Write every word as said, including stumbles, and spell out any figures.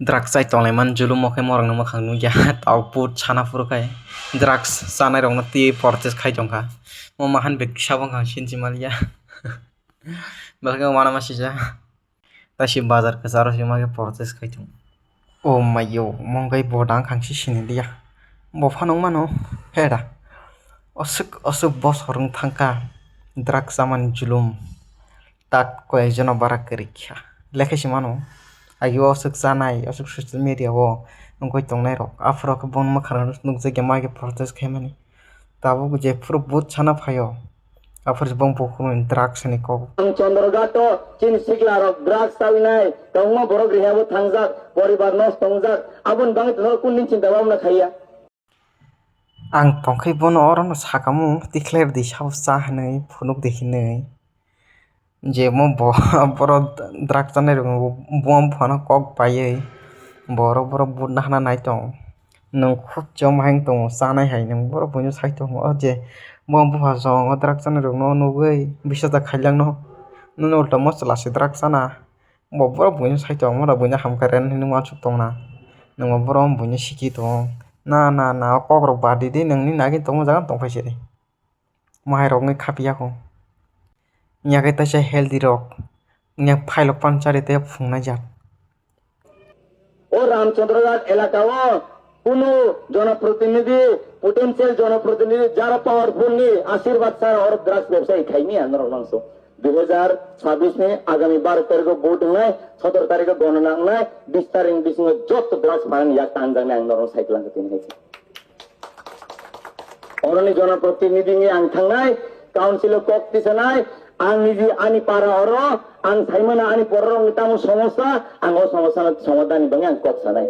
Drugs chai tonglaimani julumo khe morokni mwkhang nukya. Tao put sana phuru khai drugs chanairokno twiwi protest khai tongkha. Mo mahan bag kisa bo wngkha sinchi maliya. Belkhe wana masija. Taisi bazar kwcharo se ma khe protest khai tong. O mayo, mongkai bo dang khangsi sini liya. Bo phano wngmano pheda. Oswk oswk bosor wng thangkha drugs chamani julum. Tak koi jono bara kwrwi kha. Lekha se mano. Agi o aswk chanai, aswk social media o wngwi tongnai rok. Aphuru khe bono mwkhang nukjakya ma khe protest khaimani. Tabuk jephuru vote sana phaio, aphuru se bong bukhukni drugs ni kok. Ang Chandroghat o chini sikla rok drugs chawi nai, kwbangma borok rehab o thangjak, poribar nosto wngjak, aboni bagwi norok kundin chinta bhabna khaiya? Ang tongkhai bono orono sakamu, tikhlai rwdi sabo cha hinwi, phunuk di hinwi. Je mo bo-, borok drugs chanai rok buma buphano kok baiwi borok borok vote nahana nai tong. Nwng khub chom hai wng tongo, chanai hai nwng borok buino sai tongo. O je buma bupha song o drugs chanai rokno nugwi bisa ta khailangno, nini ulta mo chwla se drugs chana. Bo borok buino sai tongo, mo da buino hamkha rent hinwi uansuk tongna. Nwng bo borok buino siki tongo. Na, na, na, o kok rok bad di de, nwng ni nagin tongma jaga tongphai se de. Mo hai rok wngwi khapiya kho. Wngya khe teisa healthy rok. Wngya phailok panchari tei phungnai jak. O Ramchandraghat elaka o kunu jonoprotinidhi, potential jonoprotinidhi, jara powerful ni ashirbad chara oro drugs bebsayi khaimya norok nangso. Dui hazar chabbish ni agami baro tarikh o vote wngnai, sotor tarikh o gonona wngnai, bis tarikh ni bisingo joto drugs pharani yak tanjaknai ang norok sai kwlangkha tini hai se. Oroni jonoprotinidhi wngwi ang thangnai, council o kok tisanai, ang niji ani para oro, ang saimano ani bororokni tamo somosa, ang o somosa no somadhan ni bagwi ang kok sanai.